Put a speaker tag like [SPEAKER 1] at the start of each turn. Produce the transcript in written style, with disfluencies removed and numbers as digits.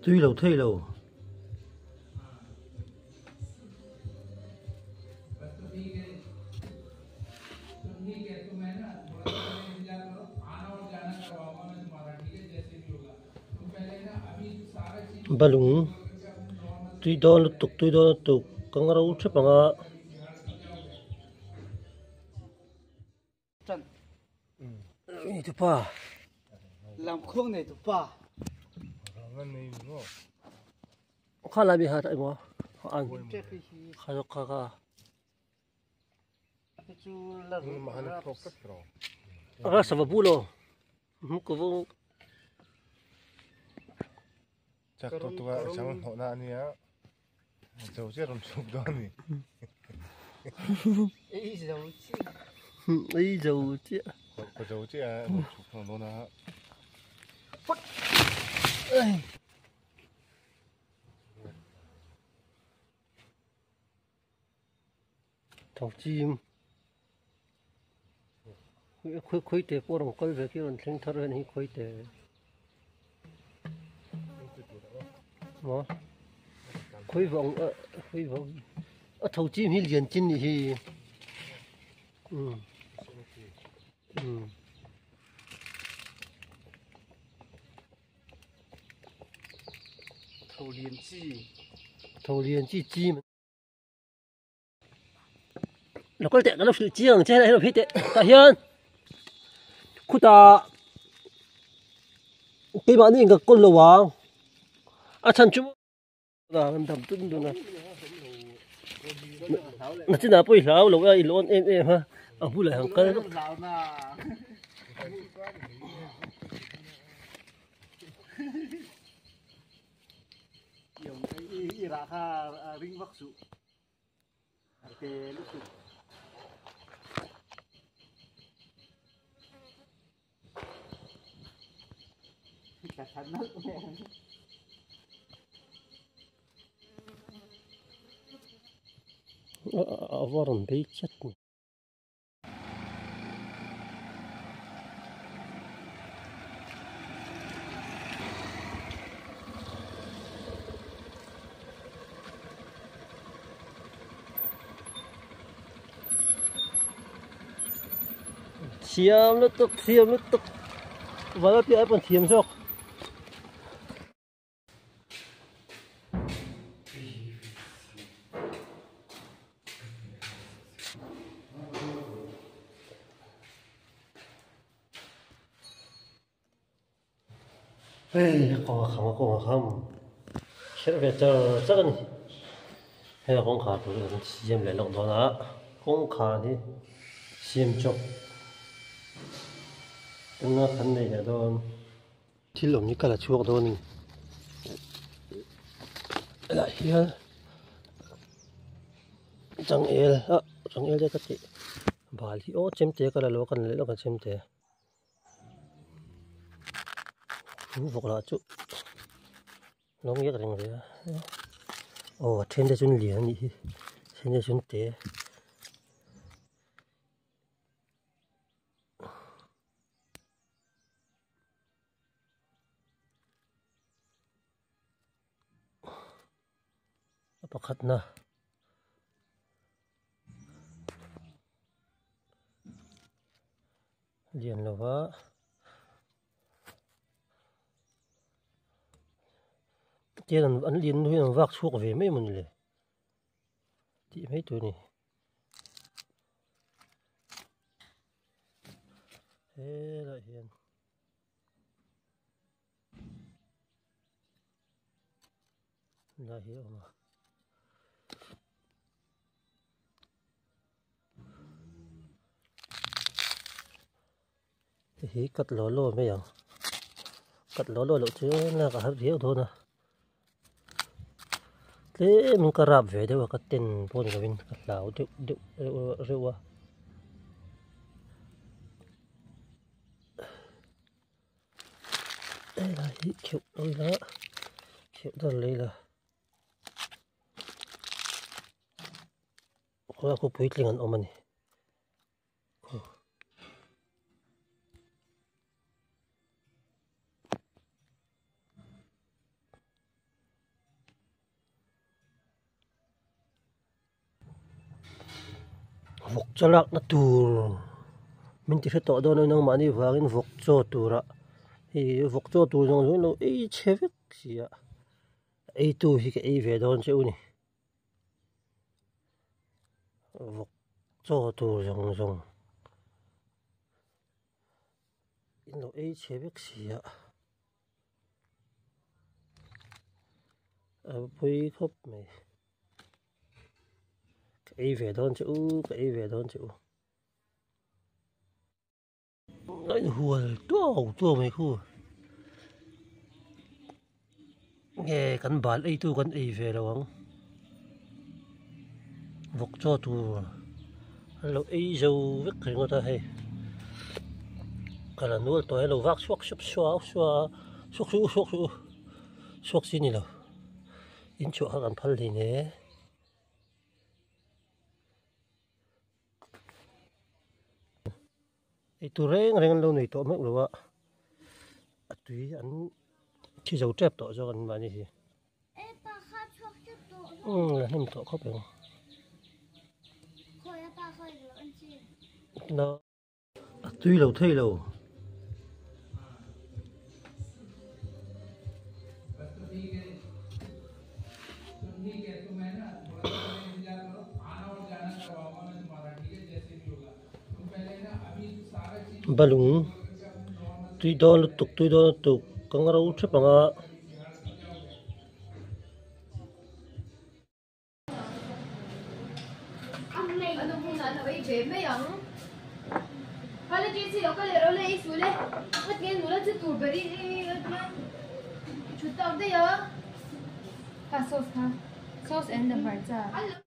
[SPEAKER 1] Tui lo thei lo. Balung tui dawn lutuk tui dawn lutuk kang ro thep ang a. Nei tu pa.
[SPEAKER 2] Lam khuang nei tu pa.
[SPEAKER 1] Kha lai mi ha ta emaw an kha zawk kha kha. Ra sava bu lo. Ko vu.
[SPEAKER 3] Chak tu tu a chang hnawh na ania. Zo che rawn chhuk dawn ni.
[SPEAKER 2] Ei zo chi.
[SPEAKER 1] Ei zo chi.
[SPEAKER 3] Ka zo chi a rawn chhuk thang dawn a.
[SPEAKER 2] Phut.
[SPEAKER 1] Tho chim. Khawi khawi te pawh rawn kal ve khi rawn thleng thar a ni khawi te. Maw khawi vang a khawi vang a tho chim hi lian chin nih hi umm umm.
[SPEAKER 2] Tho lian chi.
[SPEAKER 1] Tho lian chi chim. Lo kal teh ka lo hrilh chiang che helai hi teh tah hian khutah keimahni in ka kawl lo ang a chhan chu an dam tun dun a nachinah pawh i hlau lo a i lawn em em a a bulah han kal vak. A va rawn bei chat ni. Thiam lutuk thiam lutuk vala piah ai pawn thiam zawk. Hei kawng a kham a kawng a kham kherh ve char char a ni hei a kawngkhar tur hi kan siam leh lawk dawn a kawngkhar hi siam chawp tunga kan nei leh dawn. Thil awm hi ka la chhuak dawn a ni helaiah hian changel ah changel te ka tih bal hi aw chemte ka la lo a kan la leh lawk ang chemte chu vawk lah chu lo ngiak reng ve a aw a then te chu lian a nih hi a then te chu te. A pakhatna lian lova tian an lian hi an vak chhuak ve mai mawni le tih mai tur a ni. Helaiah hian. Lai hi a awm a. Hei hi cut law law mai ang. Cut law law loh chu lak a har viau dawn a. Tlemin ka rap ve deuh a ka ten pawh ni lovin ka hlau deuh deuh reuh a. Helai hi kheuh lo ila kheuh dar leh ila khawi ah khaw puitling an awm a ni. Chawlakna tur min ti hre tawh dawn a nangmahni vangin vawk chaw turah hei vawk chaw tur zawng zawng lo ei chhe vek si a ei tu hi ka ei ve dawn che u ni vawk chaw tur zawng zawng in lo ei chhe vek si a a pawi khawp mai. Ka ei ve dawn che u, ka ei ve dawn che u. A inhual tuau tuau mai khu. Nge kan bal ei tu kan ei ve lo ang. Vawk chaw tur an lo ei zo vek ringawt a hei. Ka la nual tawh e lo vak chhuak sup suau suau a, suak suh u suak suh u, suak chi ni lo. In chhuah kha kan phal hlei ne. Eitur reng reng an lo nei tawh meuh lo a, a tui an thi zo tep tawh zawk an mahni hi. Umm la hnem tawh khawp ang. A tui lo thei lo. Balung tui dawn lutuk tui dawn lutuk kang ro thep ang a.